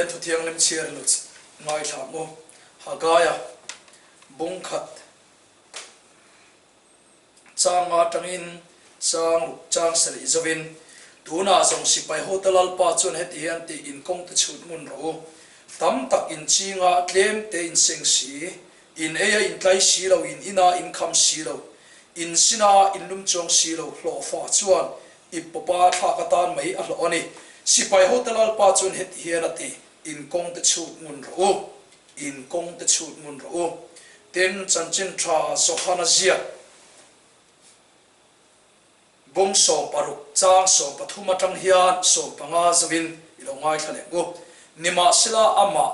Pathian Thu Thianghlim chhiar lo ngaithla ang u. Hagaia bung khat chang nga atangin chang ruk chang sarih zovin, Tunah zawng sipai hote Lalpa chuan heti hian tih in kawng te chhut ngun rawh u. Tam tak in chinga tlem te in seng si, in ei a in tlai si lo, in ina in kham si lo, in sina in lum chuang si lo, hlawhfa chuan Ip pawpa thlak atan mai a hlawh a ni. Sipai hote Lalpa chuan heti hian a ti, In kawng te chhut ngun rawh u, in kawng te chhut ngun rawh u. Tin, chanchin tha Johana ziak bung 16 chang 13 atang hian 15 zovin i lo ngaithla leh u. Nimahsela amah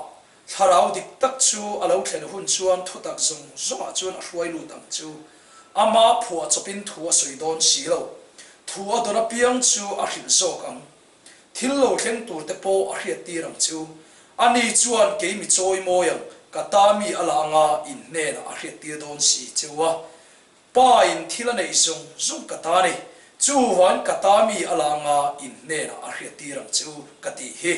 Thlarau dik tak chu a lo thlen hun chuan thutak zawng zawngah chuan a hruai lut ang chu. Ama phuah chawpin thu a sawi dawn si lo. Thu a dawn apiang chu a hrilh zawk ang. Thil lo thleng tur te pawh a hriat tir ang chu. Ani chuan kei mi chawi mawi ang, ka ta mi a la anga in hnenah a hriat tir dawn si cheu a. Pa in thil a neih zawng zawng ka ta ni. Chuvain ka ta mi a la anga in hnenah a hriat tir ang chu ka tih hi.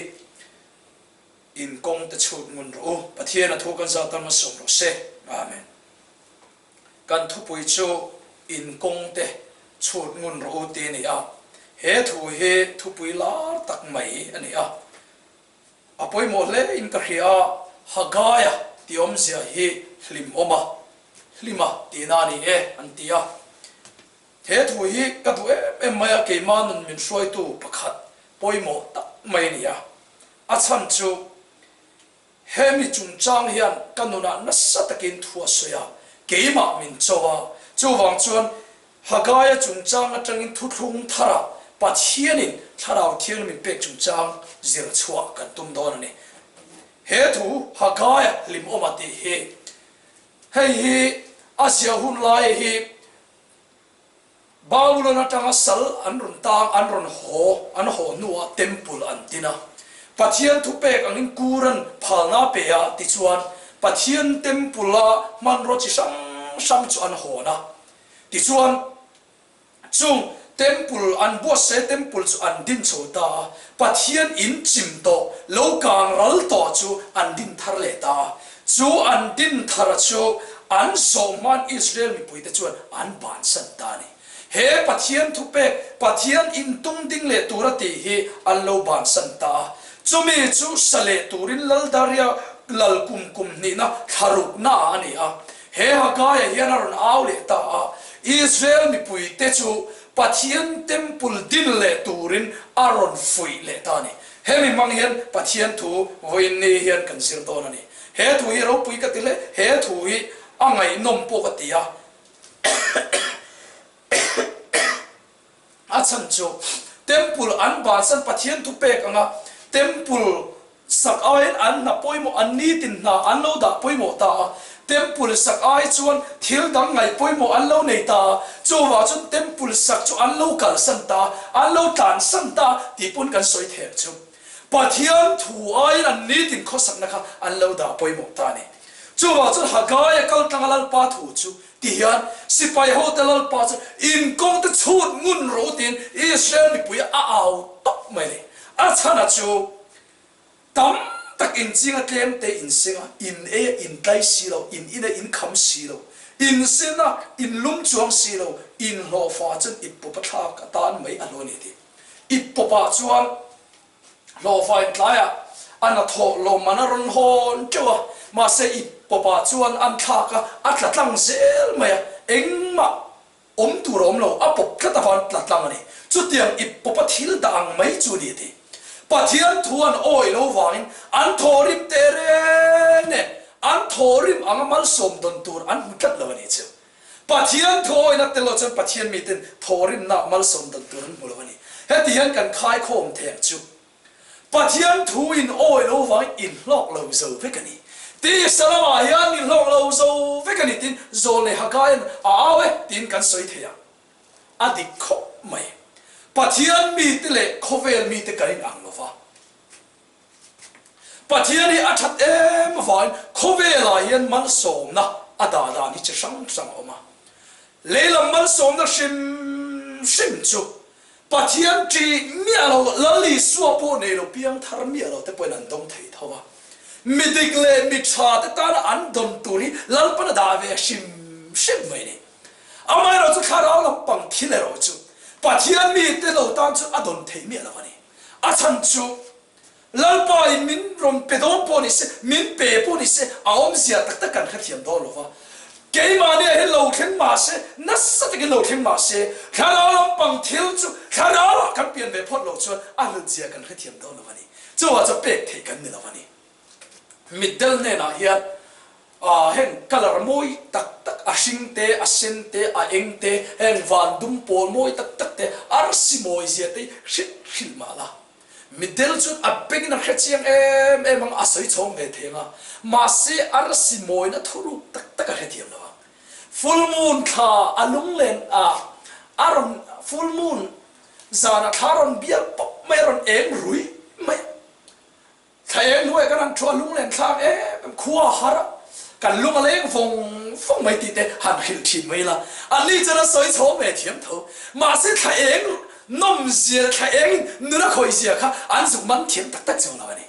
In kawng te chhut ngun rawh u. Pathian a thu kan zat tan hmasawm rawh se. Amen. Kan thupui chu In kawng te chhut ngun rawh u ti a ni a. He thu hi thupui lar tak mai a ni a. A pawimawh hle in ka hria a, Hagaia ti awmzia hi hlim awm a, hlima tihna a ni e an ti a. He thu hi ka duh em em mai a, keimah nun min hruaitu pakhat pawimawh tak mai a ni a. A chhan chu hemi chungchang hian ka nunah nasa takin thu a sawi a, keimah min cho a. Chuvang chuan Hagaia chungchang atangin thuthlung thara Pathianin Thlarau Thianghlim min pek chungchang zir chhuah kan tum dawn a ni. He thu Hagaia hlimawma tih hi hei hi a ziah hun lai hi Babulon atanga sal an rawn tang, an rawn haw, an haw hnuah temple an tin a. Pathian thupek angin Kuran phalna a pe a, tichuan Pathian temple-a hmanraw chi hrang hrang chu an hawn a. Tichuan chung temple an buatsaih temple chu an din chho ta a, Pathian in chim tawh, lo kang ral tawh chu an din thar leh ta a. Chu an din thar chu an zawh hman Israel mipuite chuan an bansan ta a ni. He Pathian thupek, Pathian intung ding leh tura tih hi an lo bansan ta a. Chumi chu sa leh turin Laldaria lal kum kum hnihna thlarukna a ni a. He Hagaia hian a rawn au leh ta a, Israel mipuite chu Pathian temple din leh turin a rawn fuih leh ta a ni. Hemi hmang hian Pathian thu vawiin ni hian kan zir dawn a ni. He thu hi ropui ka ti hle, he thu hi a ngaihnawm pawh ka ti a. A chhan chu Temple an bansan Pathian thu pek anga Temple sak aiin an hna pawimawh an nitin hna an lo dah pawimawh ta a, Temple sak ai chuan thil dang ngaih pawimawh an lo nei ta a, chuvah chuan Temple sak chu an lo kalsan ta a, an lo tlansan ta tih pawn kan sawi thei ang chu. Pathian thu aiin an nitin khawsakna kha an lo dah pawimawh ta a ni. Chuvah chuan Hagaia kal tlanga Lalpa thu chu ti hian sipai hote Lalpa chu inkawng te chhut ngun rawh u tiin Israel mipui a au tawp mai a ni. A chhana chu Tam tak in ching a tlem te in seng a, in ei a in tlai si lo, in in a in kham si lo, in sin a in lum chuang si lo, in hlawhfa chuan ip pawp a thlak a tan mai a hlawh a ni tih. Ip pawp ah chuan hlawhfa in tlai ah a na thawh lo man a rawn hawn teuh a, mahse ip pawp ah chuan an thlak a, a tla tlang zel mai a, engmah Awm tur a awm lo, a pawp tlat avang tla tlang a ni. Chutiang ip pawpa thil dah ang mai chu a ni a ti. Pathian thu an awih lo vangin an thawhrim teh reng nen an thawhrim anga malsawm dawn tur an hmu tlat lo a ni chu. Pathian thu awihna tel lo chuan Pathian miten thawhrimna malsawm dawn tur an hmu lo a ni. Heti hian kan khaikhawm thei ang chu. Pathian thu in awih lo vangin in hlawk lo zo vek a ni. Tisa lamah hian in hlawk lo zo vek a ni tiin Zawl leh Hagaian a au e tiin kan sawi thei a. A dik khawp mai. Pathian mite leh khawvel mite kan in ang lo va. Pathian hi a that em avangin khawvelah hian malsawmna a dah dan hi chi hrang hrang a awm a. Leilam malsawmna hrim hrim chu. Pathian ṭih miah lo, Lal Isua pawh nei lo, piangthar miah lo te pawhin an dawng thei tho a. Mi dik leh mi ṭha te tana an dawn tur hi Lalpan a dah ve hrim hrim mai a ni. Amaherawh chu thlarau lampang thil erawh chu Pathian mite lo tan chuan a dawn thei miah lo a ni. A chhan chu Lalpa in min rawn pe dawn pawh ni se, min pe pawh ni se, a awmzia tak tak kan hrethiam dawn lo va. Keimahni ah hian lo thleng mah se, nasa takin lo thleng mah se, thlarau lampang thil chu thlarau ah kan pian ve phawt loh chuan a hlutzia kan hrethiam dawn lo a ni. Chuvah chuan pek theih kan ni lo a ni. Mitdel hnenah hian heng colour mawi tak tak, a hring te, a sen te, a eng te, heng van dum pawl mawi tak tak te, arsi mawi zia te hi hrilh hrilh mah la. Mitdel chuan a bengin a hre chiang em em ang, a sawi chhawng ve thei ang a, mahse arsi mawina thuruk tak tak a hrethiam lo ang. Full moon thla a lunglen a, a rawn full moon zana thla rawn bial pawp mai a rawn eng rui mai a. Thla eng hnuaiah kan han thu a, lunglen thlak em em, khua a har a, kan lung a leng vawng vawng mai tih te han hrilh thin mai ila, anni chuan an sawi chhawng ve thiam tho. Mahse thla eng nawmzia leh thla engin nun a khawihzia kha an zuk man thiam tak tak chuang lo a ni.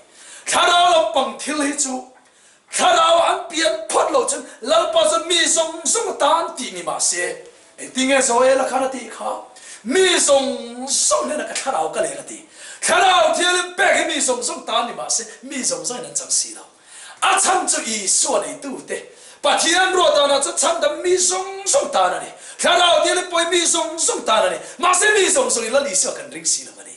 Thlarau lampang thil hi chu Thlarau an pian phawt loh chuan Lalpa chuan mi zawng zawng atan tih ni mah se, engtinge Joela khan a tih kha? Mi zawng zawng hnenah ka thlarau ka leng a ti. Thlarau thianghlim pek hi mi zawng zawng tan ni mah se, mi zawng zawngin an chang si lo. A chhan chu Isua neitute Pathian ruah danah chuan chhandam mi zawng zawng tan a ni. Thlarau thianghlim pawhin mi zawng zawng tan a ni. Mahse mi zawng zawngin Lal Isua kan ring si lo a ni.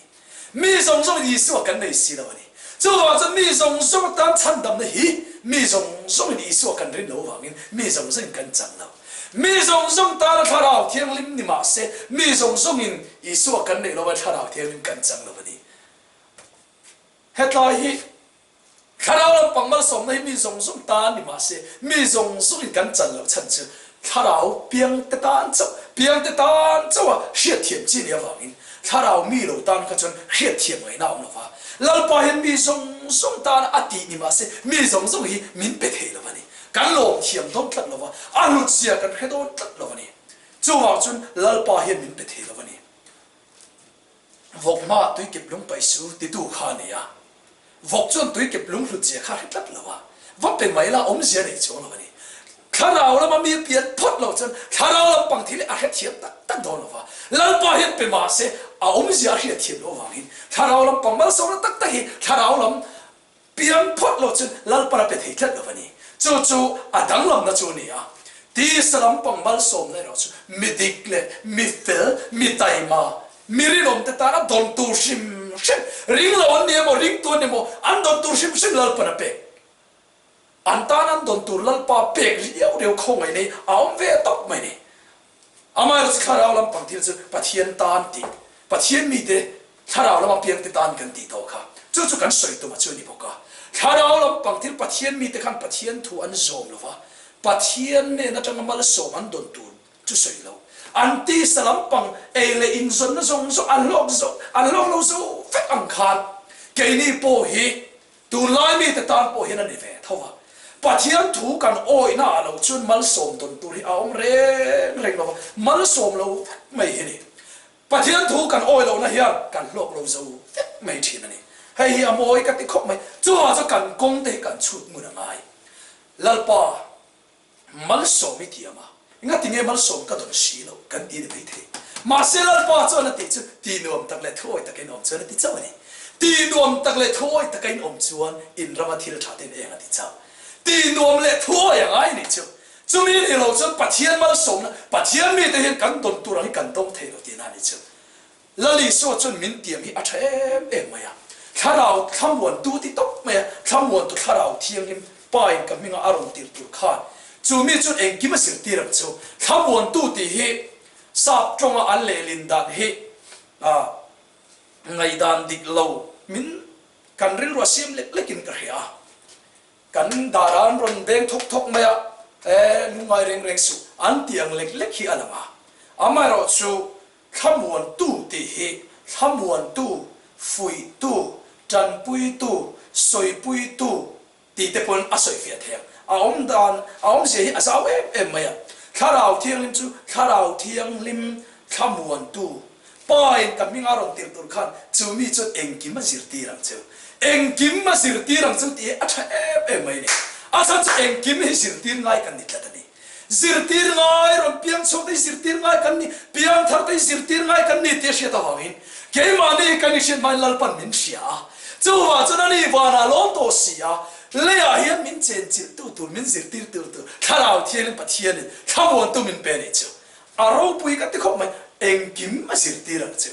Mi zawng zawngin Isua kan nei si lo a ni. Chuvang chuan mi zawng zawng atan chhandamna hi mi zawng zawngin Isua kan rin lo vangin mi zawng zawngin kan chang lo. Mi zawng zawng tana Thlarau Thianghlim ni mah se mi zawng zawngin Isua kan neih lo a Thlarau Thianghlim kan chang lo a ni. Hetlai hi Thlarau lampang malsawmna hi mi zawng zawng tan ni mah se, mi zawng zawngin kan chan loh chhan chu Thlarau piangte tan chauh, piangte tan chauha hriatthiam chi nih avangin Thlarau mi lo tan kha chuan hriatthiam ngaihna a awm lo va. Lalpa hian mi zawng zawng tan a tih ni mah se, mi zawng zawng hi min pe thei lo a ni. Kan lawm thiam dawn tlat lo va, a hlutzia kan hre dawn tlat lo a ni. Chuvang chuan Lalpa hian min pe thei lo a ni. Vawk hmaah tui kep lung paih su titu kha a ni a. Vawk chuan tui kep lung hlut zia kha a hre tlat lo a, va pe mai la awmzia nei chuang lo a ni. Thlarau lama mi pian phawt lo chuan thlarau lampang thil hi a hre thiam tak tak dawn lo va, Lalpa hian pe mah se a awmzia a hriat thiam loh avangin thlarau lampang malsawmna tak tak hi thlarau lam Piang phawt lo chu Lalpan a pe thei tlat lo a ni. Chu chu a danglamna chu a ni a. Tisa lampang malsawmna erawh chu mi dik leh mi fel, mi taima, mi rinawmte tana dawn tur hrim hrim, ring lo an ni emaw, ringtu an ni emaw, an dawn tur hrim hrim Lalpan a pek. An tan an dawn tur Lalpa pek riau riau khawngaih nei a awm ve tawp mai a ni. Amaherawh chu thlarau lampang thil chu Pathian tan tih, Pathian mite thlarau lama piangte tan kan tih tawh kha. Chu chu kan sawi tuma chu a ni bawk a. Thlarau lampang thil Pathian mite khan Pathian thu an zawm lo va, Pathian nen atanga malsawm an dawn tur chu sawi lo. An tisa lampang ei leh inzawnna zawng zawng an hlawk zo, an hlawk lo zo vek ang khan keini pawh hi Tunlai mite tan pawh hian a ni ve tho va, Pathian thu kan awihna ah lo chuan malsawm dawn tur hi a awm reng reng lo va, malsawm lo vek mai hi a ni. Pathian thu kan awih lohna hian kan hlawk lo zo vek mai thin a ni. Hei hi a mawi ka ti khawp mai. Chuvang chuan kan kawng te hi kan chhut ngun a ngai. Lalpa. Malsawm i tiam a, engati nge malsawm ka dawn si loh kan ti ni maithei. Mahse Lalpa chuan a tih chu ti nuam tak leh thuawi taka in awm chuan a ti chauh a ni. Ti nuam tak leh thuawi taka in awm chuan in rama thil tha te in eng a ti chauh. Ti nuam leh thuawi a ngai nih chu. Chumi nih loh chuan Pathian malsawmna, Pathian mite hian kan dawn tur ang hi kan dawng thei lo tihna a ni chu. Lal Isua chuan min tiam hi a tha em em mai a, Thlarau thlamuantu ti tawp mai a, thlamuantu Thlarau Thianghlim Pa in ka hminga a rawn tir tur khan chu mi chuan engkim a zirtir ang chu. Thlamuantu tih hi sap tawnga an lehlin dan hi ngaihdan dik lo min kan rilru a siam lek lekin ka hria a. Kan dar an rawn beng thawk thawk mai a, e lungngai reng reng suh an ti ang lek lek hi a lang a. Amaherawhchu Thlamuantu tih hi thlamuantu, fuihtu, tanpuitu, sawipuitu tih te pawn a sawifiah thei ang. A awm dan, a awmzia hi a zau em em mai a. Thlarau Thianghlim chu Thlarau Thianghlim thlamuantu, Pa in ka hming a rawn tirh tur khan chu mi chuan engkim a zirtir ang cheu. Engkim a zirtir ang cheu tih hi a tha em em mai a ni. A chhan chu engkim hi zirtir ngai kan ni tlat a ni. Zirtir ngai rawn piang chhuak te hi zirtir ngai kan ni, piang thar te hi zirtir ngai kan ni tih a hriat avangin keimahni kan inhriat hmain Lalpan min hria a. Chuvah chuan ani vanah lawm tawh si a, leiah hian min chenchilhtu tur, min zirtirtu tur Thlarau Thiangin Pathianin thlamuantu min pe a nih chu. A ropui ka ti khawp mai, engkim a zirtir ang chu.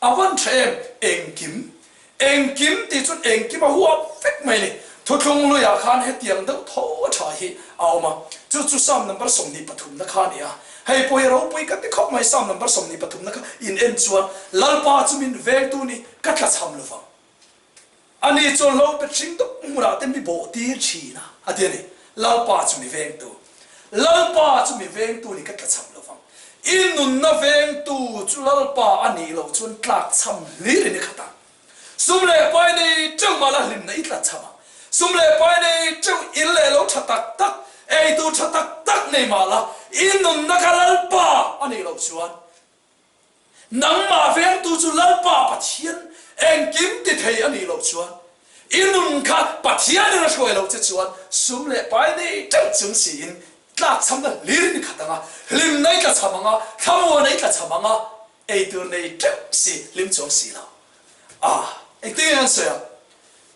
A van tha em? Engkim. Engkim tih chuan engkim a huap vek mai ni. Thuthlung luiah khan hetiang deuh tho a tha hi a awm a, chu chu Psalm number 23 na kha a ni a. Hei pawh hi ropui ka ti khawp mai, Psalm number 23 na kha in en chuan Lalpa chu min vengtu ni ka tlachham lovang. Ani chuan hlo pe hring deuh hmunah te mi bawh tir thin a, a ti a ni. Lalpa chu mi vengtu. Lalpa chu mi vengtu ni ka tlachham lo vang. I nunna vengtu chu Lalpa a nih loh chuan tlakchham hlir in i khat ang. Sum leh pai nei teuh mah la hlimna i tlachham ang. Sum leh pai nei teuh in leh lo tha tak tak, eitur tha tak tak nei mah la i nunna kha Lalpa a nih loh chuan Nangmah vengtu chu Lalpa Pathian engkim ti thei a nih loh chuan, i nun kha Pathianin a hruai loh che chuan sum leh pai nei teuh chung siin tlakchhamna hlir ni khat anga, hlimna i tlachham anga, thlamuana i tlachham anga, eitur nei teuh si hlim chuang si lo. A, engtin nge an sawi ang?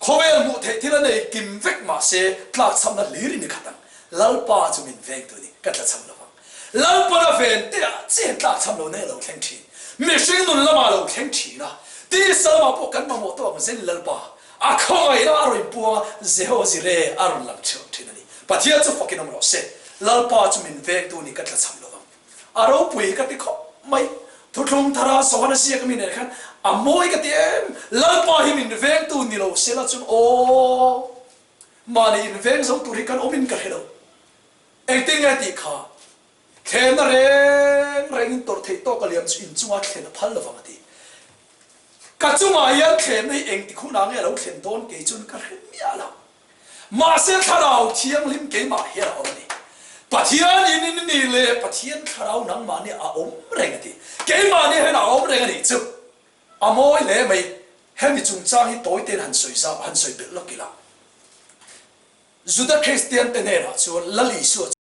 Khawvel hmuh theih thil a nei kim vek mah se tlakchhamna hlir in i khat ang. Lalpa chu min vengtu ni, ka tlachham lo vang. Lalpan a ven te ah chian tlakchham lo nei a lo thleng thin. Mihring nun lamah a lo thleng thin a, tisa lamah pawh kan mamawh tawh ang zel Lalpa a khawngaihna a rawn puang a, Jehova Jireh a rawn lang chhuak thin a ni. Pathian chu fakin awm rawh se. Lalpa chu min vengtu ni, ka tlachham lo vang. A ropui hi ka ti khawp mai. Thuthlung thara Sohana ziak mi nen khan a mawi ka ti em. Lalpa hi min vengtu ni lo se la chuan aw mahni in veng zo tur hi kan awm in ka hre lo. Engtin nge tih kha thlenna reng reng in tawrh theih tawk a liam chu in chunga thlen a phal lovang a ti. Ka chungah hian thlenna hi engtik hunah nge a lo thlen dawn kei chuan ka hre miah lo. Mahse Thlarau Thianghlim keimah hian a awm a ni. Pathian in in ni leh Pathian Thlarau nangmah nih a awm reng a ti. Keimah nih hian a awm reng a nih chu a mawi hle mai. Hemi chungchang hi tawi tein han sawi zau han sawi belh lawk ila. Juda Kristian te hnenah chuan Lal Isua chu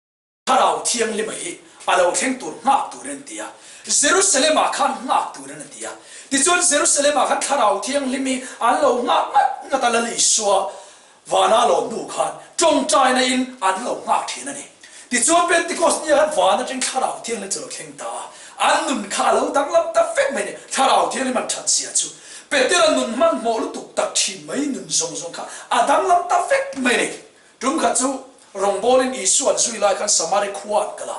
Thlarau Thianghlima hi a lo thleng tur nghak turin an ti a, Jerusalem-ah khan nghak turin a ti a. Tichuan Jerusalem-ah khan Thlarau Thianghlim hi an lo nghak ngat ngat a, Lal Isua vana lawm hnu khan tawngtaina in an lo nghak thin a ni. Tichuan Pentecost nia khan van atang Thlarau Thianghlim chu a lo thleng ta a, an nun kha a lo danglam ta vek mai a ni. Thlarau Thianghlim an that zia chu Petera nun hmanhmawh lutuk tak thin mai nun zawng zawng kha a danglam ta vek mai a ni. Tum khat chu rawngbawlin Isua an zui lai khan Samari khua an kal a.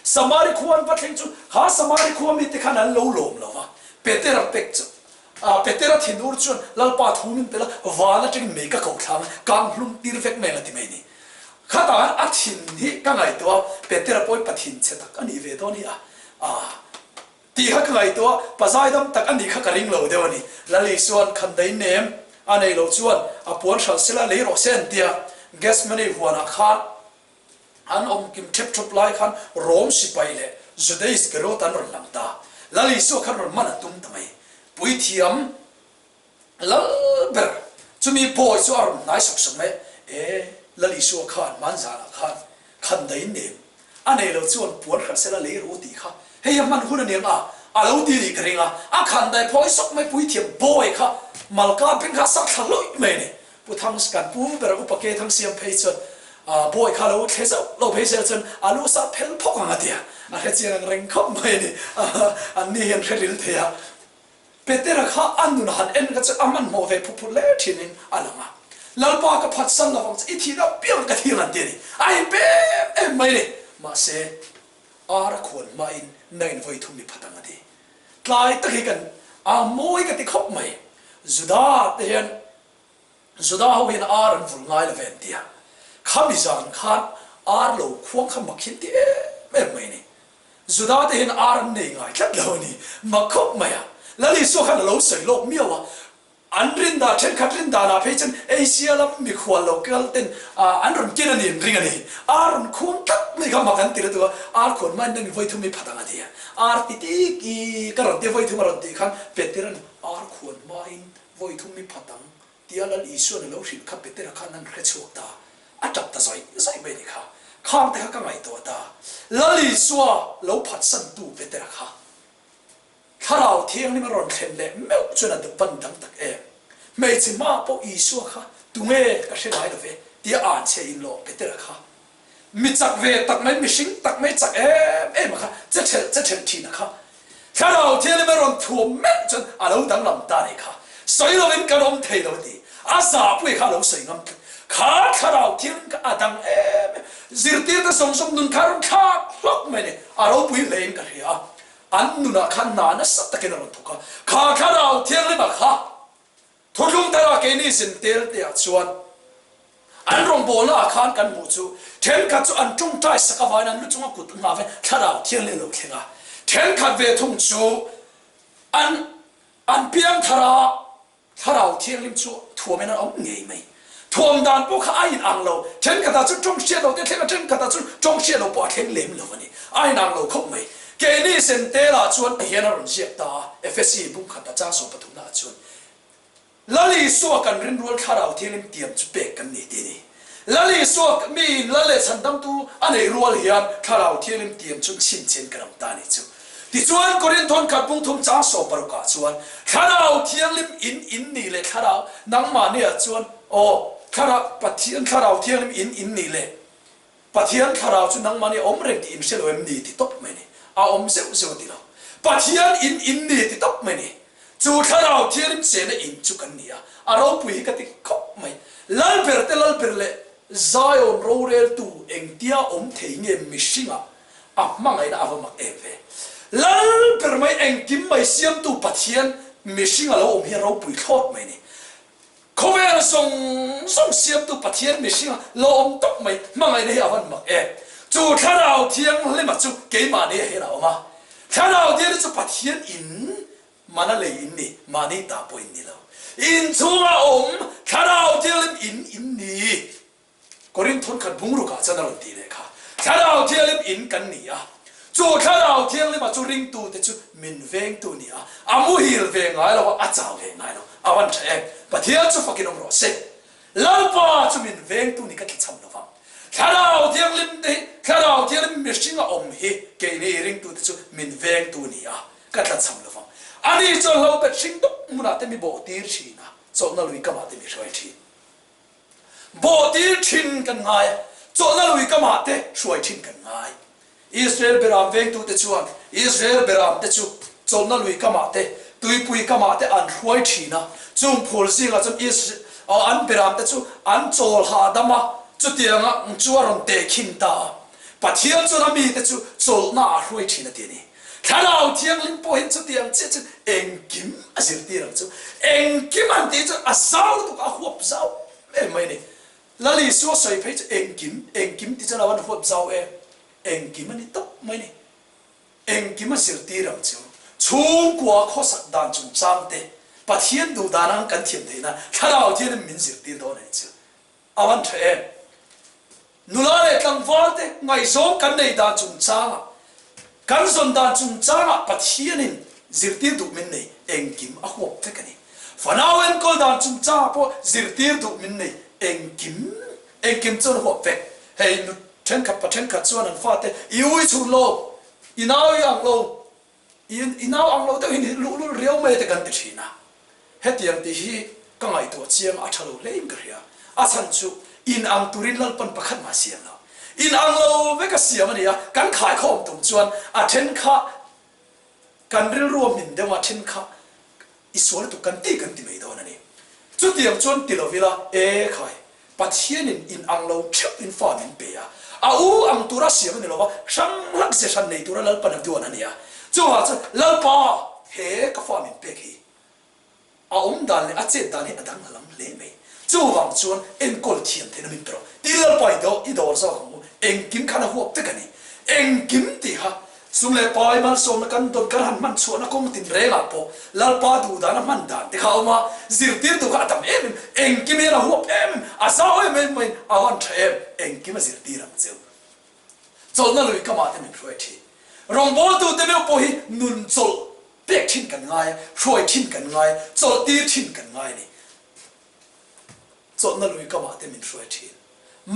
Samari khua an va thleng chu kha Samari khua mite khan an lo lawm lo va. Petera pek chu ah Petera thinur chuan Lalpa thu min pe la, van atangin mei ka koh thlang a, kang hlum tir vek mai ang a ti mai ni. Khatah khan a thin hi ka ngaihtuah a, Petera pawh hi pathin chhe tak a nih ve dawn hi a. Ah. Tih kha ka ngaihtuah, pa zaidam tak a nih kha ka ring lo deuh a ni. Lali chuan khandai nem a nei loh chuan a puan hralh sela lei rawh se an ti a. Gethsemane huanah khan an awm kim thep thup lai khan Rom sipai leh Juda Iskariot an rawn lang ta. Lali Isua khan rawn man a tum ta mai. Puithiam Lal ber, chumi bawi chu a rawn hnai sawk sawk mai a, E, Lal Isua khan hmanzanah khan khandai nem a nei lo chuan puan hran sela lei rawh u tih kha hei a hman hun a ni ang a, a lo ti nih ka ring a, a khandai phawi sawk mai puithiam bawi kha Malka beng kha a sak thla hlawih mai a ni. Pu Thang, kan pu ber upa Ke Thang siam phei chuan bawi kha lo thle zauh lo phei sel chuan a lu sah phel phawk ang a ti a, a hrechiang ang reng khawp mai a ni, an ni hian hre ril thei a. Petera kha a nun han en kha chu a hmanhmawh ve phut phut hle thinin a lang a. Lalpa ka phatsan lovang che, i thihna piang ka thiang an ti a ni. A inpe em em mai a ni. Mahse, ar a khuan hmain nangin vawi thum i phat ang a ti. Tlai tak hi kan a mawi ka ti khawp mai. Juda te hian Juda ho hian ar an vul ngai lo ve an ti a. Khami zan khan ar lo khuang kha mak hin ti em em mai a ni. Juda te hian ar an nei ngai tlat lo a ni. Mak khawp mai a. Lal Isua khan a lo sawi lawk miau a. An rin dan, thenkhat rin danah phei chuan Asia lam mikhual lo kal ten an rawn ken a ni an ring a ni. Ar rawn khuang tlat mai kha mak an ti lutuk a, ar khuan hmain nangin vawi thum i phat ang a ti a. Ar ti tik i ka rawn tia vawi thum a rawn tih khan Petera'n ar khuan hmain vawi thum i phat ang tia Lal Isua'n a lo hrilh kha Petera khan an hre chhuak ta, a tap ta zawih zawih mai a ni kha. Khang te kha ka ngaihtuah ta. Lal Isua lo phatsantu Petera kha. Thlarau Thianghlim a rawn thlen leh meuh chuan a ban dang tak em? Hmeichhe hma pawh Isua kha tunge ka hre ngai lo ve tia an chhe in lawm Petera kha mi chak ve tak mai, mihring tak mai chak em em a kha che thelh che thelh thin a kha Thlarau Thianghlim a rawn thuam meuh chuan a lo danglam ta nih kha sawi lovin kan awm thei lo a ti. A zahpui kha a lo sawi ngam tlat. Kha Thlarau Thianghlim kha a dang em em. Zirtirte zawng zawng nun kha a rawn thlak hlawk mai a ni. A ropui hlein ka hria a. An nunah khan hna nasa takin a rawn thawk a, kha Thlarau Thianghlima kha Thuthlung Thara keini zintel te ah chuan an rawngbawlna ah khan kan hmuh chu thenkhat chu an tawngtai sak avangin an lu chunga kut nghah ve Thlarau Thianghlim a lo thleng a, thenkhat ve thung chu an an piangthar a, Thlarau Thianghlim chu thuamin an awm ngei mai. Thuam dan pawh kha a inang lo. Thenkhatah chuan tawng hriat lo te a thleng a, thenkhatah chuan tawng hriat lo pawh a thleng lem lo a ni. A inang lo khawp mai. Keini Sentela chuan hian a rawn ziak ta a, Efesi bung khat a chang sawm pathumnaah chuan, Lal Isua kan rinrual Thlarau Thianghlim tiam chu pek kan ni tih a ni. Lal Isua miin Lal leh Chhandamtu a neih rual hian Thlarau Thianghlim tiam chu chhinchhian kan awm ta a ni chu. Tichuan Korinthon khat bungthum chang sawm parukah chuan Thlarau Thianghlim in in nih leh Thlarau nangmahniah chuan aw Thlarau Pathian Thlarau Thianghlim in in nih leh Pathian Thlarau chu nangmahni a awm reng tih in hre lo em ni ti tawp mai ni. A awm zeuh zeuh a ti lo. Pathian in in ni ti tawp mai ni. Chu Thlarau Thianghlim chena in chu kan ni a, a ropui hi ka ti khawp mai. Lalber te Lalber leh Zion roreltu engtia awm thei nge mihringah a hmangaihna a va mak em ve. Lalber mai engkim mai siamtu Pathian mihring a lo awm hi a ropui thlawt mai ni. Khawvel zawng zawng siamtu Pathian mihring a lo awm tawp mai hmangaihna hi a van mak em. Chu Thlarau Thianghlima chu keimahni ah hian a awm a. Thlarau Thianghlim chu Pathian in mana lei in ni, mahni ta pawh in ni lo. Inchhunga awm Thlarau Thianghlim in in ni. Korinth khat bungrukah chuan a rawn tih leh kha, Thlarau Thianghlim in kan ni a, chu Thlarau Thianghlima chu ringtute chu min vengtu ni a, a muhil ve ngai lo a, a chau ve ngai lo, a van tha em? Pathian chu fakin awm rawh se. Lalpa chu min vengtu ni ka thlachham lo vang. Thlarau Thianghlim te hi, Thlarau Thianghlim mihringa awm hi keini ringtute chu min vengtu ni a, ka tlachham lo vang. Ani chuan hlobet hring dup hmunah te mi bawhtir thin a, chawlhna lui kamah te mi hruai thin. Bawhtir thin kan ngai a, chawlhna lui kamah te hruai thin kan ngai. Israel beram vengtute chuan Israel beramte chu chawlhna lui kamah te, tuipui kamah te an hruai thin a. Chung phul zingah chuan Israel an beramte chu an chawl hahdam a, chutianga chu a rawn tehkhin ta a. Pathian chuan a mite chu chawlhna ah hruai thin a ti a ni. Thlarau Thianghlim pawh hian chutiang chiah chuan engkim a zirtir ang chu. Engkim an tih chuan a zau lutuk a, a huap zau em mai a ni. Lal Isua sawi phei chu engkim, engkim ti chuan a van huap zau em? Engkim a ni tawp mai a ni. Engkim a zirtir ang chu. Chhungkua khawsak dan chungchang te, Pathian duh dan ang kan thiam theihna Thlarau Thianghlim min zirtir dawn a ni chu. A van tha em? Nula leh tlangval te ngaihzawng kan nei dan chungchangah, kan zawn dan chungchangah Pathianin zirtir duh min nei engkim a huap vek a ni. Fanau enkawl dan chungchangah pawh zirtir duh min nei engkim, engkim chuan a huap vek. Hei nu thenkhat pa thenkhat chuan an fate i ui chhun lo, i nau i ang lo, I nau ang lo deuh hi luhlul riau mai te kan ti thin a, hetiang tih hi ka ngaihtuah chiang a tha lo hlein ka hria. A chhan chu in ang turin Lalpan pakhat mah siam lo. In ang lo vek a siam a ni a, kan khaikhawm tum chuan a then kha kan rilru a hmin deuh a, then kha I sual lutuk kan ti kan ti mai dawn a ni. Chutiang chuan ti lo ila, E khai, Pathianin in ang lo theuh in fa min pe a, a u ang tura siam a ni lo va, hrang hlak ze hran nei tura Lalpan a duan a ni a. Chuvang chuan, Lalpa, he ka fa min pek hi a awm dan leh a chet dan hi a danglam hle mai. Chuvang chuan enkawl thiam theihna min pe rawh. Tin Lalpa i dawr zawk ang u, engkim khan a huap vek a ni. Engkim tih kha. Sum leh pai malsawmna kan dawn kan han hman chhuahna kawng tinrengah pawh Lalpa duhdana hman dan te kha a awm a, zirtirtu kha a tam em em, engkim hian a huap em em, a zau em em maiin a van tha em, engkim a zirtir ang cheu. Chawlhna lui kamah te min hruai thin. Rawngbawltute meuh pawh hi nun chawlh pek thin kan ngai a, hruai thin kan ngai a, chawlh tir thin kan ngai a ni. Chawlhna lui kamah te min hruai thin.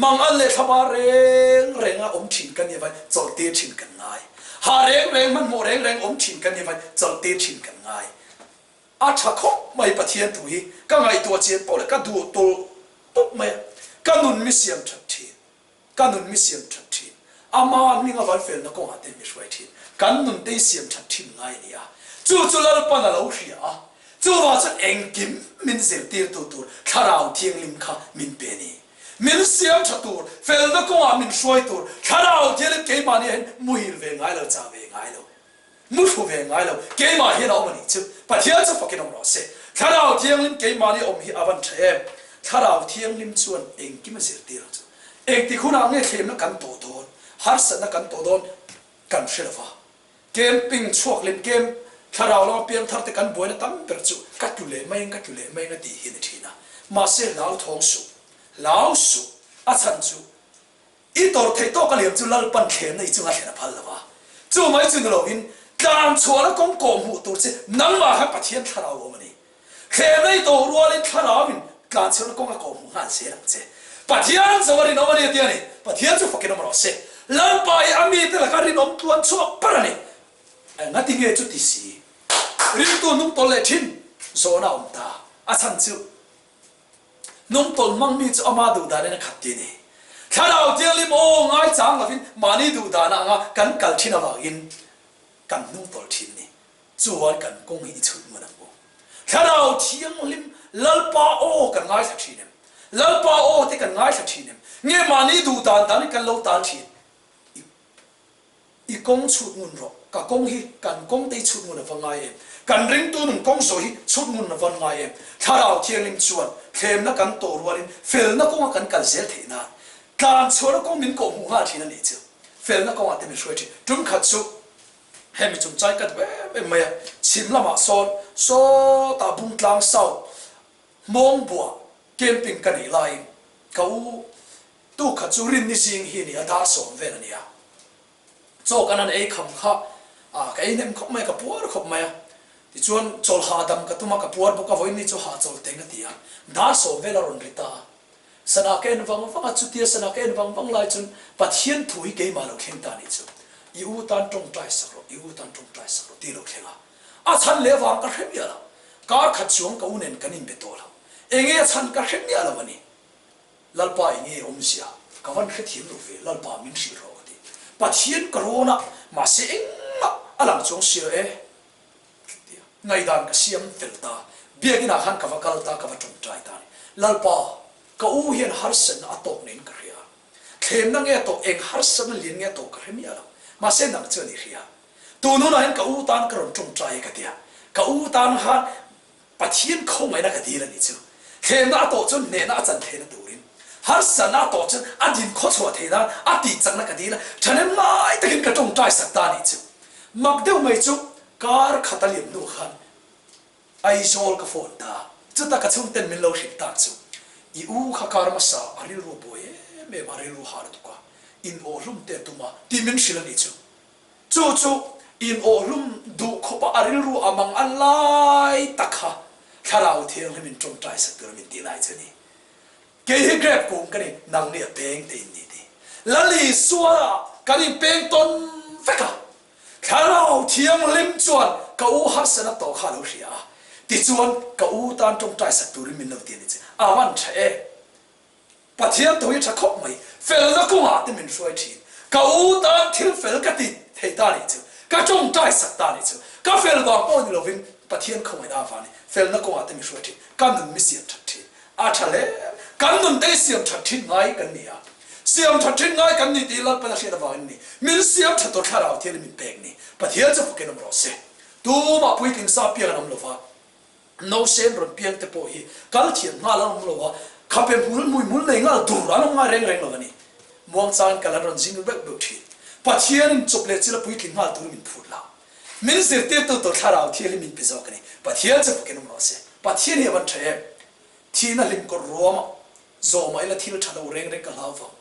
Mangan leh thlapa reng renga awm thin kan ni vai, chawlh tir thin kan ngai. Hah reng reng, hmanhmawh reng reng awm thin kan ni vai, chawlh tir thin kan ngai. A tha khawp mai Pathian thu hi ka ngaihtuah chian pawh leh ka duh tawlh tawp mai a, ka nun mi siam that thin. Ka nun mi siam that thin. Ama hminga van felna kawngah te mi hruai thin. Kan nun te hi siam that thin ngai a ni a. Chu chu Lalpan a lo hria a. Chuvang chuan engkim min zirtirtu tur Thlarau Thianghlim kha min pe a ni. Min siam tha tur, felna kawngah min hruai tur Thlarau Thianghlim keimahni ah hian muhil ve ngai lo, chah ve ngai lo. Mu thlu ve ngai lo, keimah hian a awm a nih chu. Pathian chu fakin awm rawh se. Thlarau Thianghlim keimahni awm hi a van tha em? Thlarau Thianghlim chuan engkim a zirtir ang chu. Engtik hunah nge thlemna kan tawh dawn, harsatna kan tawh dawn kan hre lo va. Camping chhuak lem camp thlarau lama piang thar te kan buaina tam ber chu ka tlu leh mai ang, ka tlu leh mai ang a tih hi a ni thin a. Mahse hlau thawng suh, hlau suh, a chhan chu I tawrh theih tawk a liam chu Lalpan thlemna i chunga thlen a phal lo va. Chu mai chu ni loin tlan chhuahna kawng kawh hmuh tur che nangmah khan Pathian thlarau a awm a ni. Thlemna i tawh rualin thlarauin tlan chhuahna kawng a kawh hmuh nghal zel ang che. Pathian zawng a rinawm a ni a ti a ni. Pathian chu fakin awm rawh se. Lalpa hi a mite laka rinawm tluan chhuak ber a ni. Engati nge chuti si? Ringtu hnung tawlh leh thin zawhna a awm ta. A chhan chu Hnungtawn hmangmi chu ama duhdanin a khat ti a ni. Thlarau Thianghlim aw ngaichang lovin mahni duhdan anga kan kal thin avangin kan hnungtawl thin a ni. Chuan kan kawng hi i chhut ngun ang u. Thlarau Thianghlim Lalpa aw kan ngaithla thin em? Lalpa aw te kan ngaithla thin em? Nge mahni duhdan danin kan lo tal thin? I I kawng chhut ngun rawh. Ka kawng hi kan kawng te hi chhut ngun a va ngai em? Kan ringtu nun kawng zawh hi chhut ngun a va ngai em? Thlarau Thianghlim chuan thlemna kan tawh rualin felna kawnga kan kal zel theih nan tlan chhuahna kawng min kawhhmuh nghal thin a nih chu. Felna kawngah te min hruai thin. Tum khat chu hemi chungchang ka duh em em mai a, chhim lamah sawn sawtah Bungtlang South Hmawngbuah camping ka neih laiin ka u Tu kha chu rinni zing hi a ni a, dar sawm vel a ni a. Chaw kan han ei kham kha ah ka ei hnem khawp mai a, ka puar khawp mai a. Tichuan chawl hahdam ka tum a, ka puar bawk a, vawiinni chu hahchawl teng a ti a. Dar sawm vel a rawn ri ta a. Sana ka en vang vang a, chutia sana ka en vang vang lai chuan Pathian thu hi keimah lo thleng ta a nih chu. I u tan tawngtai sak rawh, i u tan tawngtai sak rawh tih lo thleng a. A chhan leh vang ka hre miah lo. Kar khat chuang ka u nen kan inbe tawh lo. Enge a chhan ka hre miah lo a ni. Lalpa enge awmzia ka van hrethiam lo ve, Lalpa min hrilh rawh ka ti. Pathian ka rawn a, mahse engmah a lang chuang si lo e tia ngaihdan ka siam fel ta. Biakinah khan ka va kal ta, ka va tawngtai ta a ni. Lalpa, ka u hian harsatna a tawk niin ka hria. Thlemna nge a tawk, eng harsatna lian nge a tawk ka hre miah lo. Mahse nang chuan i hria. Tun hunah hian ka u tan ka rawn tawngtai e ka tia. Ka u tan khan Pathian khawngaihna ka dil a nih chu. Thlemna a tawh chuan hnehna a chan theihna turin, harsatna a tawh chuan a din khawchhuah theih nan a tih chakna ka dil a, thahnem ngai takin ka tawngtai sak ta a nih chu. Mak deuh mai chu kar khat a liam hnu khan Aizawl ka phone ta, chuta ka chhungten min lo hrilh tak chu i u kha kar hmasa a rilru a buai em em a, rilru har a tuk a, in awhlum te a tum a tih min hrilh a nih chu. Chu chu inawhlum duh khawpa a rilru a mang a lai tak kha Thlarau Thianghlim in tawngtai sak tur a min tih lai chu a ni. Kei hi grape kung ka ni, nang nih a peng te in ni ti. Lal Isua kan inpeng tawn vek a, Thlarau Thianghlim chuan ka u harsatna tawh kha a lo hria a, tichuan ka u tan tawngtai sak turin min lo ti a ni che. A van tha e. Pathian tho hi tha khawp mai, felna kawngah te min hruai thin. Ka u tan thil fel ka ti thei ta nih chu, ka tawngtai sak ta nih chu, ka fel vang pawh ni lovin Pathian khawngaihna avangin felna kawngah te min hruai thin, ka nun mi siam that thin. A tha hle. Kan nun te hi siam that thin ngai kan ni a, siam that thin ngai kan ni tih Lalpan a hriat avangin ni min siam that tur thlarau thian in min pek ni. Pathian chu fakin awm rawh se. Tumah puitling sa piang an awm lova. Nausen rawn piang te pawh hi kal thiam nghal an awm lo a, khape hmul hmui hmul nei nghal dur an awm ngai reng reng lo a ni. Muangchangin kal an rawn zing beuh beuh thin. Pathianin chawp leh chil a puitling nghal turin min phut lo. Min zirtirtu tur Thlarau Thianghlim min pe zawk a ni. Pathian chu fakin awm rawh se. Pathian hi a van tha em? Thihna hlim kawrh ruama zawmah ila thil tha lo reng reng ka hlau vang.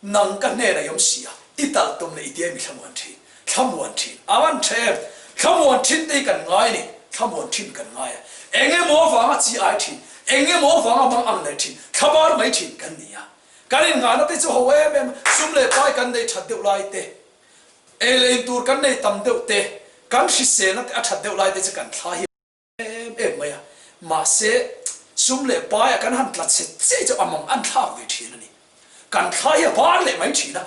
Nang ka hnenah i awm si a, i talh tum leh i tia mi thlamuan thin. Thlamuan thin. A van tha em? Thlamuan thin te hi kan ngai a ni. Thlamuan thin kan ngai a. Eng emaw avanga chi ai thin, eng emaw avanga mang ang leh thin, thlabar mai thin kan ni a. Kan innghahna te chu ho em em, sum leh pai kan neih that deuh lai te, ei leh in tur kan nei tam deuh te, kan hriselna te a that deuh lai te chu kan thla hi em em mai a. Mahse, sum leh paia kan han tla chhe chiai chu a mang an thlak ve thin a ni. Kan thla hi a var leh mai thin a,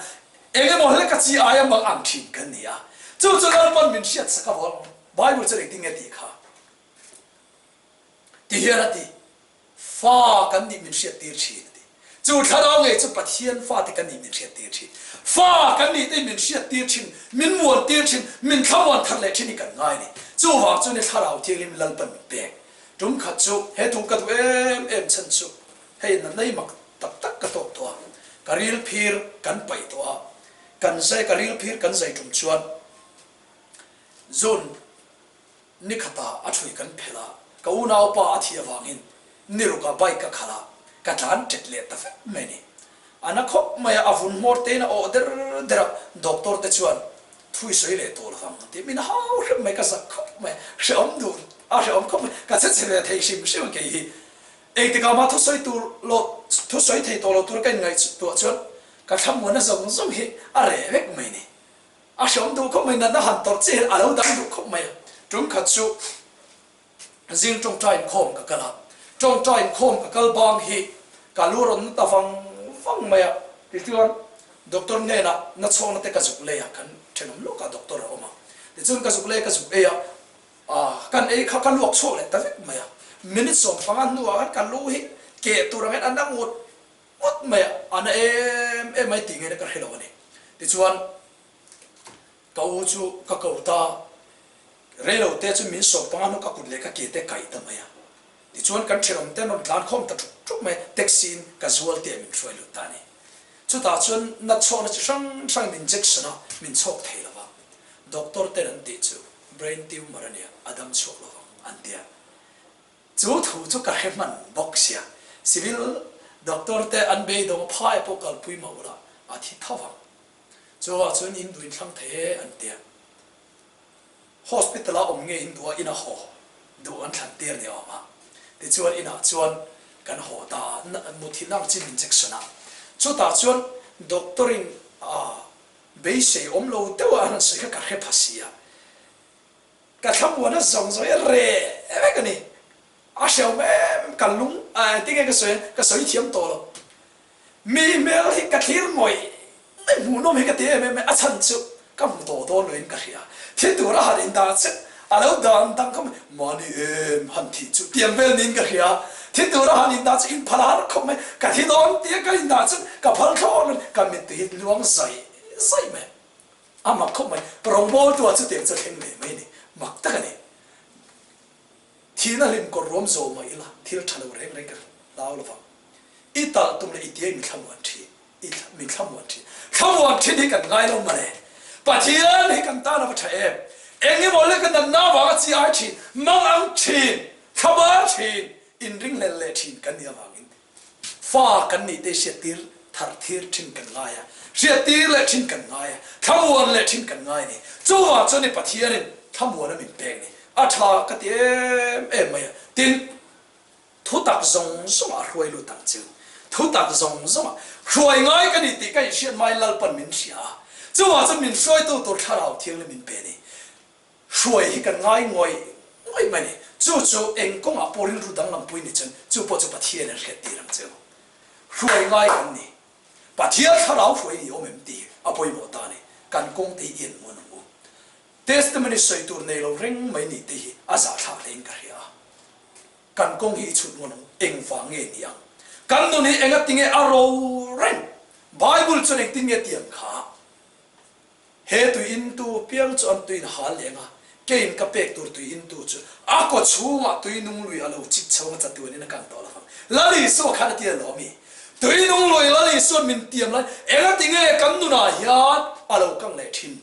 eng emaw hlek a chi aia mang ang thin kan ni a. Chu chu Lalpan min hriat sak avang Bible chuan engtin nge tih kha ti hian a ti. Fa kan nih min hriattir thin a ti. Chu thlarau ngei chu Pathian fate kan nih min hriattir thin. Fa kan nih te min hriattir thin, min muantir thin, min thlamuan thar leh thin hi kan ngai a ni. Chuvang chu ni Thlarau Thianghlim Lalpan min pek. Tum khat chu he thu ka duh em em chhan chu hei na nei mak tak tak ka tawk tawh a, ka ril phir kan paih tawh a, kan zai ka ril phir kan zai tum chuan June Ni khatah a thui kan phelh a, ka unaupa a thih avangin ni rukah bike ka khalh a, ka tlan ṭet leh ta vek mai ni. A na khawp mai a, a vun hmawr tein a awh der der a, doctor te chuan thui sawi leh tawh lovang an ti. Min hau hrep mai, ka zak khawp mai, hrehawm duh a hrehawm khawp mai, ka che chhe ve thei hrim hrim a kei hi. Engtikah mah thusawi tur lo thusawi thei tawh lo tura ka inngaihtuah chuan ka thlamuanna zawng zawng hi a reh vek mai ni. A hreawm duh khawp mai, natna han tawrh chiah hian a lo dang duh khawp mai a. Tum khat chu zing tawngtai inkhawm ka kal a, tawngtai inkhawm ka kal bang hi ka lu rawn na ta vang vang mai a. Tichuan doctor hnenah na chhawkna te ka zuk lei a, kan thenawm lawkah doctor a awm a. Tichuan ka zuk lei a, ka zuk ei a, kan ei kha ka luak chhuak leh ta vek mai a. Minute 15 hnuah khan ka lu hi keh tur angin a na ngut ngawt mai a, a na em em mai tih ngei na ka hre lo a ni. Tichuan ka u chu ka ko ta, reilo te chu min 15 hnu ka kut leh ka ke te kaih ta mai a. Tichuan kan thenawm te an rawn tlan khawm ta ṭuk ṭuk mai a, taxi in ka zual te min hruai lut ta a ni. Chutah chuan na chhawkna chi hrang hrang in injection a min chhawk thei lo va, doctor ten an tih chu brain tumor a nia, a dam chhuak lo vang an ti a. Chu thu chu ka hre hman bawk sia. Civil doctor te an beidawng a phai pawh kalpui mah ula a thi tho vang. Chuvah chuan in duh in thlang thei e an tia. Hospital a awm nge in duh a in a haw duh an thlan tir ni awm a. Tichuan inah chuan kan haw ta muthilh ang chin injection a. Chutah chuan doctor in a beisei awm lo deuh a an han sawi kha ka hre pha sia. Ka thlamuana zawng zawng hi a reh vek a ni. A hrehawm em ka lung a engtin nge ka sawi ang ka sawi thiam tawh lo. Mi hmel hi ka thlir ngawih ngawih hmuhnawm hi ka ti em em a, a chhan chu ka hmu tawh dawn loin ka hria. Thi tura han indah che a lo dan dang khawp mai, mahni em han thih chu tiang vel niin ka hria. Thi tura han indah chu in phal har khawp mai, ka thi dawn tia ka indah chu ka phal thlawt lo, ka mittui hi luang zaih zaih mai. A mak khawp mai. Rawngbawltu ah chutiang chu a thleng ve mai a ni. Mak tak a ni. Thihna hlim kawr ruam zawh mah ila thil tha lo reng reng ka hlau lo vang. I talh tum leh i tiai mi thlamuan thin. I mi thlamuan thin. Thlamuan thin hi kan ngai lo mawle. Pathian hi kan tan a va tha em. Eng emaw leh ka natna avanga chi ai thin, mang ang thin, thlamuan thin, inringhlel leh thin kan nih avangin Fa kan nih te hriattir thar thir thin kan ngai a, hriattir leh thin kan ngai a, thlamuan leh thin kan ngai a ni. Chuvang chuan i Pathianin thlamuan a min pek ni. A tha ka ti em em mai a. Tin, thutak zawng zawngah a hruai lut ang chu. Thutak zawng zawngah hruai ngai ka ni tih ka inhriat hmain Lalpan min hria a. Chuvang chuan min hruaitu tur Thlarau Thianghlim min pe a ni. Hruai hi kan ngai ngawih ngawih mai ni. Chu chu eng kawngah pawh rilru danglampui ni chuan chu pawh chu Pathian in hriat tir ang cheu. Hruai ngai kan ni. Pathian thlarau hruai ni awm em tih a pawimawh ta ni. Kan kawng te hi i en muan ang u. Testimony sawi tur nei lo reng mai nih te hi a zahthlak hlein ka hria a. Kan kawng hi i chhut muan ang u. Engvang nge ni ang? Kan nun hi engatinge a ro reng? Bible chuan engtin nge ti ang kha? He tui intu piang chu an tuiin hal leng a, keiin ka pek tur tui intu chu a kaw chhungah tui nung lui a lo chik chho ang a chatuanin a kang tawh lo vang. Lal Isua khan a ti alawm i. Tui nung lui Lal Isua'n min tiam lai engati nge kan nunah hian a lo kang leh thin?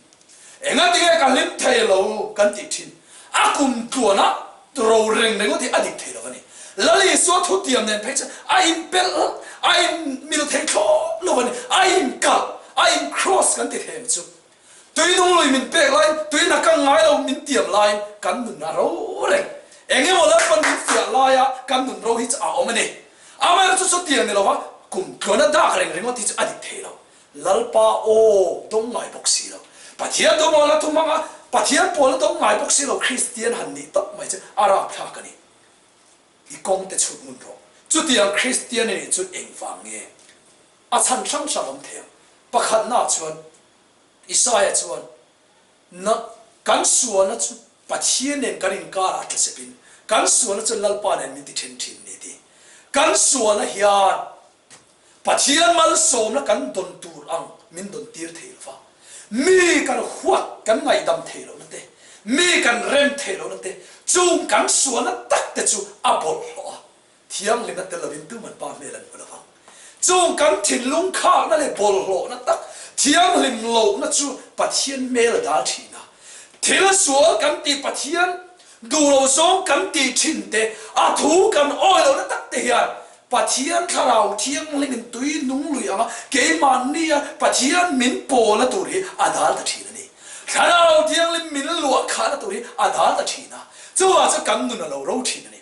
Engati nge ka hlim thei lo kan tih thin? A kum tluanah ro reng ringawt hi a dik thei lo a ni. Lal Isua thutiam nen phei chuan a inpelh, a inmil thei thlawt lo a ni. A inkalh, a in-cross kan ti thei ang chu. Tui nung lui min pek laiin, tuin a kang ngai lo min tiam laiin kan nun a ro reng. Eng emaw Lalpan min fiah laia kan nun ro hi chu a awm a ni. Amaherawhchu chu chutiang ni lova kum tluan a dak reng ringawt hi chu a dik thei lo. Lalpa aw dawng ngai bawk si lo. Pathian dawmawlna thu hmanga Pathian pawlna dawng ngai bawk si lo Kristian han nih tawp mai chu a rapthlak a ni. I kawng te chhut ngun rawh. Chutiang Kristian i nih chu engvang nge? A chhan hrang hrang awm thei ang. Pakhatnaah chuan Isaiah chuan, Na, kan sualna chu Pathian nen kan inkarah tla sepin, kan sualna chuan Lalpa nen min ti then thin ni ti. Kan sualna hian Pathian malsawmna kan dawn tur ang min dawn tir thei lo va. Mi kan huat, kan ngaihdam thei lohna te, mi kan rem thei lohna te, chung kan sualna tak te chu a bawlhhlawh a. Thianghlimna tel lovin tuman pa hmel an hmu lovang. Chung kan thinlung khakna leh bawlhhlawhna tak, thianghlim lohna chu Pathian hmel a dal thin a. Thil sual kan tih Pathian duh lo zawng kan tih thin te, a thu kan awi lohna tak te hian Pathian thlarau thianghlimin tui nung lui anga keimahnia Pathian min pawlna tur hi a dal ta thin a ni. Thlarau thianghlim min luah khahna tur hi a dal ta thin a. Chuvah chuan kan nun a lo ro thin a ni.